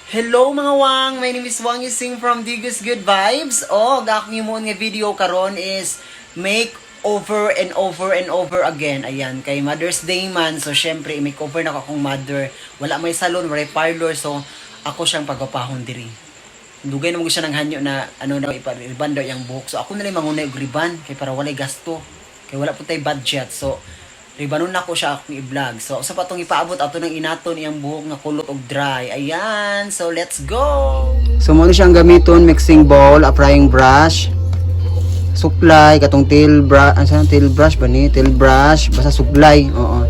Hello, mga wang! My name is Wang Yusing from Digos Good Vibes. O, akong himuon nga video karon is make over and over and over again. Ayan, kay Mother's Day man. So, syempre, i-makeover na ko akong mother. Wala may salon, wala may parlor. So, ako siyang pagpapahon diri. Dugay na mo siya ng hanyo na ano na ipa-riban daw iyang buhok. So, ako na lang mangunay og riban kay para walay gasto. Kay wala po tay budget. So, ribanon na ko siya akong i-vlog. So, sa patong ipaabot ato nang inaton iyang buhok nga kulot og dry. Ayan. So, let's go! So mo na siyang gamiton: mixing bowl, applying brush, suklay, katong tail brush, ano sa tail brush ba ni? Tail brush, basta suklay, oo.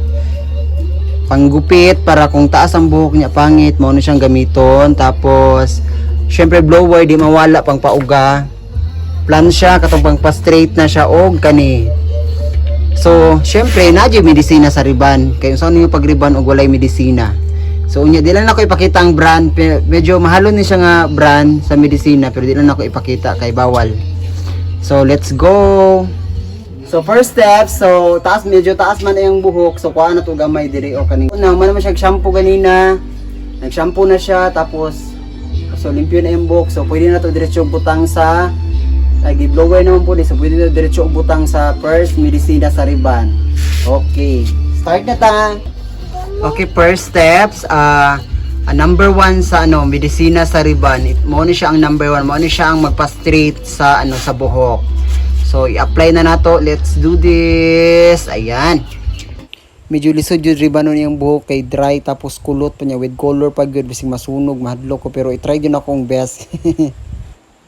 Panggupit para kung taas ang buhok niya, pangit, mo na siyang gamiton. Tapos, syempre, blower, di mawala, pang pauga. Plansya, katong pang pa-straight na siya og kani. So, syempre, naa jud medisina sa riban. Kay unsa ninyo pagriban og walay medisina? So, unya di lang nako ipakita ang brand. Medyo mahalon ni siya nga brand sa medisina, pero di lang nako ipakita kay bawal. So, let's go. So, first step, so taas, medyo taas man ang buhok. So, kuha na to gamay diri o kaning. Una, man naman siya shampoo ganina. Nag-shampoo na siya, tapos so limpyo na yung buhok. So, pwede na to diretso butang sa lagi blower naman po ni. So, pwede na diretso butang sa first medisina sa riban. Okay. Start na ta. Okay, first steps, number one sa ano, medisina sa riban. Mo ni siya ang number one. Mo ni siya ang magpa-straight sa ano, sa buhok. So, i-apply na nato. Let's do this. Ayan. Medyo lisod jud ribanon yung buhok kay dry tapos kulot pa niya with color pa gyud, bisig masunog, mahadlok ko, pero i-try gyud akong best.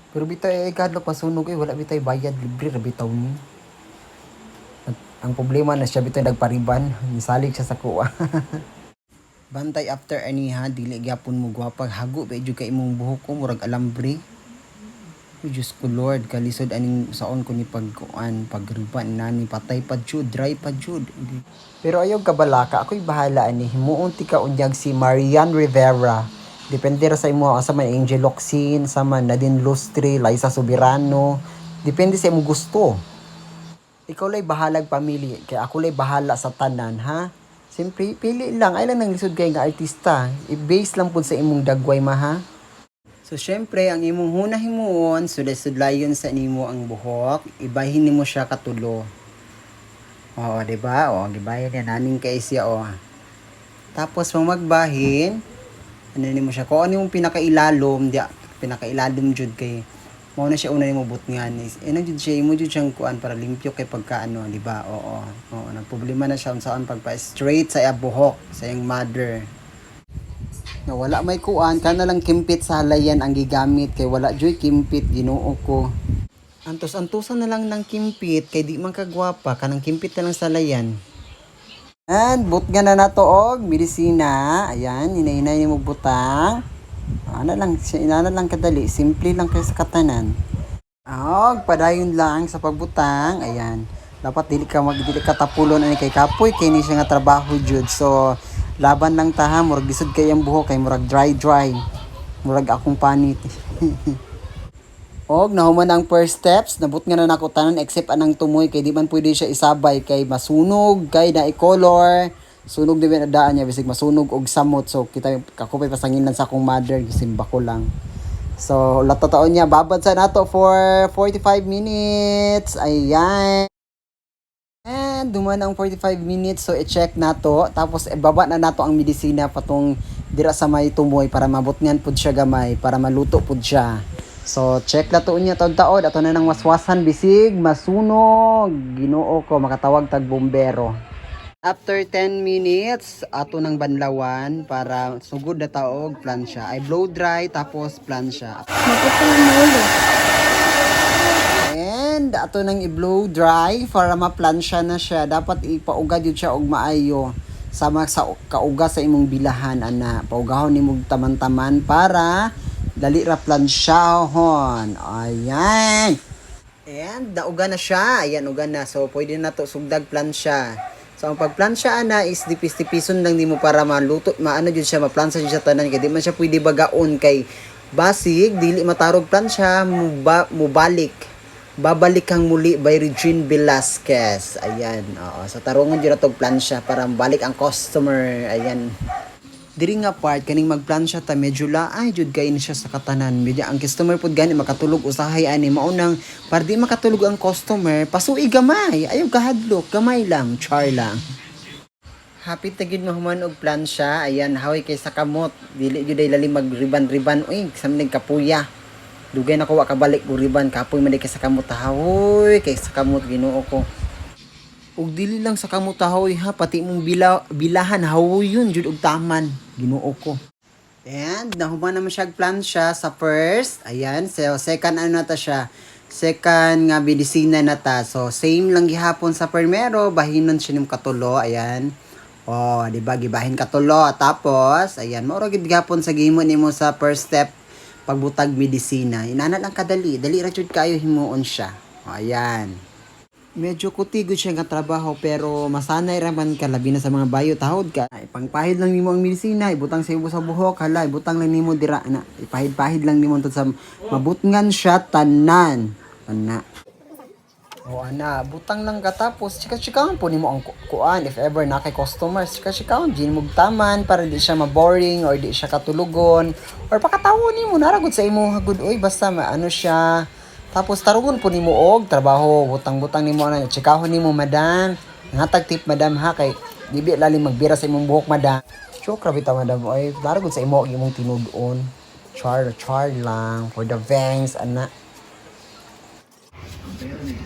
Pero bitay ay kadlok masunog eh, wala bitay bayad, libre ra bitaw ni. At ang problema na siya bitay nagpariban, nisalig siya sa kuha. Bantay after ani ha, dili gyapon mo gwapa, hago ba jud kay imong buhok ko, murag alambre. Uy, Diyos ko Lord, kalisod aning saon ko ni pagkuan, pagriban nani, patay pa jud, dry pa jud. Pero ayaw kabalaka, ako'y bahala ani, himuon ti ka unyag si Marian Rivera. Depende ra sa imo, asa man Angel Locsin, sa man Nadine Lustre, Liza Soberano, depende sa imong gusto. Ikaw lay bahalag pamili, kaya ako lay bahala sa tanan, ha? Siyempre, pili lang. Ay lang nang lisod kay nga artista. I-base lang pud sa imong dagway ma, ha? So, syempre, ang imong huna himuon, sulay-sudlayon sa nimo ang buhok, ibahin nimo siya katulo. Oo, di ba? Oo, gibahin niya. Naning kay siya, oh. Tapos, pag magbahin, ano nimo siya, kung ano yung pinakailalom, di, pinakailalom jud kay, mao na siya una nimo butngan. Is, ino jud siya, imo jud siyang kuan para limpyo kay pagka ano, di ba? Oo, nagproblema na siya unsaon pagpa straight sa iya buhok, sa iyang mother. Nga wala may kuan, kana lang kimpit sa halayan ang gigamit kay wala joy kimpit, Ginoo ko. Antos-antusan na lang ng kimpit kay di man kagwapa, kanang kimpit na lang sa halayan. And butngan na nato og medisina. Ayan, hinay-hinay nimo butang. Ana lang, siya inana lang kadali, simple lang kay sa katanan. Og padayon lang sa pagbutang. Ayan. Dapat dili ka tapulon ani kay kapoy kay ni siya nga trabaho jud. So laban lang ta ha, murag lisod kay ang buhok kay murag dry dry. Murag akong panit. Og nahuman ang first steps, nabutngan na nako tanan except anang tumoy kay di man pwede siya isabay kay masunog kay na i-color. Sunog di ba daan niya, bisig masunog og samot. So kita ako pay pasanginan sa akong mother, gisimba ko lang. So lato taon niya, babad sa nato for 45 minutes. Ayan. And duman ang 45 minutes, so i-check nato, tapos ibaba na nato ang medisina patong dira sa may tumoy para mabutngan pud siya gamay para maluto pud siya. So check na to niya taod-taod, ato na nang waswasan bisig masunog. Ginoo ko, makatawag tag bombero. After 10 minutes, ato nang banlawan para sugod na taog plansya. Ay, blow dry tapos plansya. Maputol mo ulo. And ato nang i-blow dry para maplansya na siya. Dapat ipaugad yun siya og maayo. Sama sa kauga sa imong bilahan ana. Paugahon nimo taman-taman para dali ra plansyahon. Ayan. And nauga na siya. Ayan, uga na. So pwede na to sugdag plansya. So ang pagplansya ana is dipis-tipison lang nimo para maluto, maano jud siya, maplansa jud siya tanan kay di man siya pwede bagaon kay basig dili matarog plansya, mubalik. Babalik kang muli by Regine Velasquez. Ayan, oo. So tarungon jud na tog plansya para balik ang customer. Ayan. Diri nga part kaning magplansya ta, medyo laay jud kay ni siya sa katanan. Medyo ang customer pud gani makatulog usahay ani, maunang para di makatulog ang customer, pasuig gamay, ayaw kahadlok, gamay lang, char lang. Happy ta gid mahuman og plansya. Ayan, haway kay sa kamot. Dili gyud ay lalim magriban-riban uy, sa kapuya. Dugay na ko wa kabalik og riban, kapoy man di kay sa kamot, hawoy kay sa kamot, Ginoo ko. Ug dili lang sa kamot hawoy ha, pati imong bilahan hawoy yun jud og taman, Ginoo ko. And nahuman naman siya plansya sa first. Ayan, so second ano na ta siya. Second nga medisina na ta. So same lang gihapon sa primero, bahinon siya ning katulo, ayan. Oh, di ba gibahin katulo? Tapos ayan, mao ra gid gihapon sa gihimo nimo sa first step pagbutag medisina. Inana lang kadali, dali ra jud kayo himuon siya. Oh, ayan. Medyo kutigo siya nga trabaho pero masanay raman ka, labi na sa mga bayo tahod ka. Ay, pangpahid lang nimo ang medisina, ibutang sa imo sa buhok, hala, ibutang lang nimo dira na. Ipahid-pahid lang nimo sa mabutngan siya tanan. Ana. O ana, butang lang ka tapos chika-chikaon po nimo ang kuan if ever na kay customers, chika-chikaon din mo taman para di siya maboring or di siya katulugon or pakatawo nimo naragod sa imo hagud oy, basta maano siya. Tapos tarugon po nimo og trabaho, butang-butang nimo ana, chikahon nimo, "Madam, hatag tip, madam, ha, kay di bi lalim magbira sa imong buhok, madam." Joke ra bitaw, madam oy, naragod sa imo og imong tinud-on. Char char lang for the bangs ana.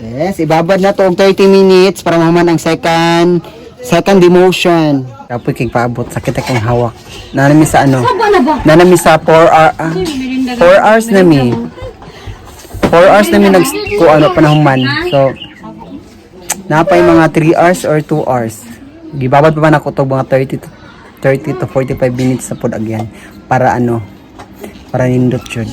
Yes, ibabad na to og 30 minutes para mahuman ang second second demotion. Kapoy kay paabot, sakit akong hawak. Nanami sa ano? Nanami sa 4 hour, 4 hours na mi. 4 hours na mi nag ko ano panahuman. So napay mga 3 hours or 2 hours. Gibabad pa man ako to mga 30 to 45 minutes na pod agyan para ano, para nindot yun.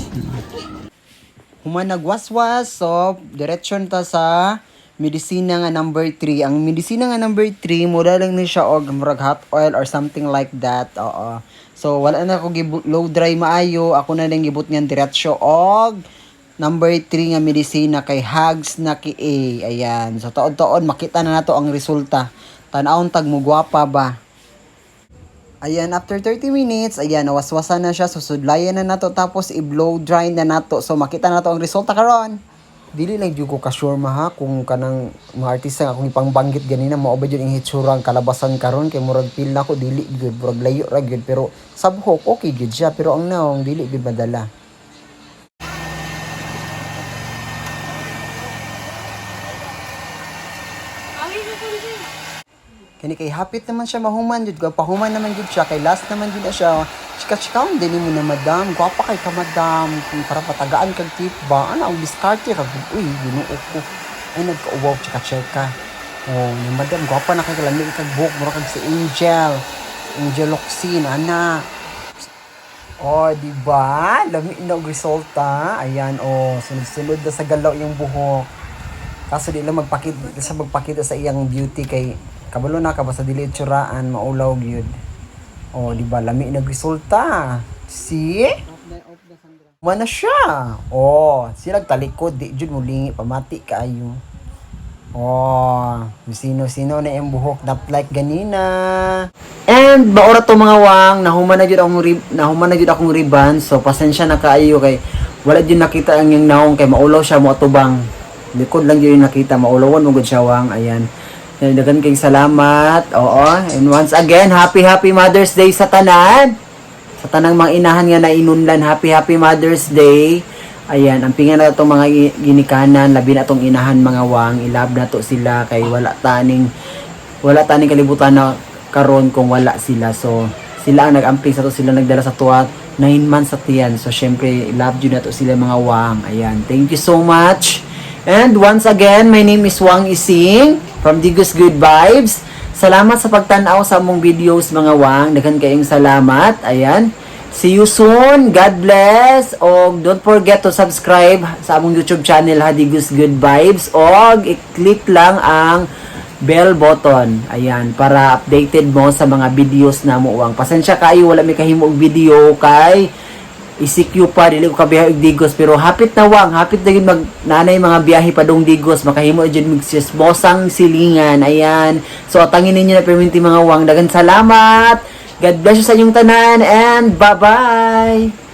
Human nagwaswas, so diretsyon ta sa medisina nga number 3. Ang medisina nga number 3, mura lang ni siya og murag hot oil or something like that. Oo. So wala na ako blow dry maayo, ako na lang gibut nga diretsyo og number 3 nga medisina kay Hags na ki A. Ayan. So taod-taod makita na nato ang resulta. Tan-awon tag mo gwapa ba. Ayan, after 30 minutes, ayan, nawaswasan na siya, susudlayan na nato, tapos i-blow dry na nato. So, makita na nato ang resulta karon. Dili lang jud ko ka-sure ma ha, kung kanang mga artista nga akong ipangbanggit ganina, mao ba jud ang hitsura ang kalabasan karon kay murag feel nako dili gyud, murag layo ra gyud, pero sa buhok okay gyud siya, pero ang naong dili gyud madala. Kani kay hapit naman siya mahuman jud ko, pahuman naman jud siya kay last naman jud na siya. Chika-chikaon din mo na, madam, gwapa kay ka, madam, kung para patagaan kag tip ba, ana ang diskarte ka, uy, Ginoo ko. Ay nagkauwaw chika-chika. Oh, ni madam, gwapa na kay kalami kag buhok, mura kag si Angel. Angel Locsin, ana. Oh, di ba? Lami na og resulta. Ayan, oh, sunod-sunod na sa galaw yung buhok. Kaso di lang magpakita sa iyang beauty kay kabalo na ka basta dili tsuraan maulaw gyud. Oh, di ba? Lami na resulta. See? Mana siya. Oh, sila talikod di jud mo lingi pamati kaayo. Oh, sino-sino na yung buhok not like ganina. And maura to mga wang, nahuman na jud akong ribbon. So pasensya na kaayo kay wala jud nakita ang iyang naong kay maulaw siya mo atubang. Likod lang jud yung nakita, maulawan mo gud siya wang. Ayan. Daghan kayong salamat. Oo. And once again, happy happy Mother's Day sa tanan. Sa tanang mga inahan nga nainunlan, happy happy Mother's Day. Ayan, ang pinga na itong mga ginikanan, labi na itong inahan mga wang, ilab na to sila kay wala taning kalibutan na karon kung wala sila. So, sila ang nag-amping sa to, sila nagdala sa tuwa 9 months sa tiyan. So, syempre, love yun na to sila mga wang. Ayan, thank you so much. And once again, my name is Wang Ising from Digos Good Vibes. Salamat sa pagtanaw sa among videos mga wang. Daghan kayong salamat. Ayan. See you soon. God bless. Og don't forget to subscribe sa among YouTube channel Hadigos Good Vibes. Og i-click lang ang bell button. Ayan, para updated mo sa mga videos na mo wang. Pasensya kayo wala mi kahimo og video kay ECQ pa, dili ko kabiyahe og Digos, pero hapit na wang, hapit na gyud mag nanay mga biyahe padung Digos, makahimo jud mig bosang silingan. Ayan, so atangin ninyo na perminti mga wang. Dagan salamat. God bless you sa inyong tanan and bye-bye!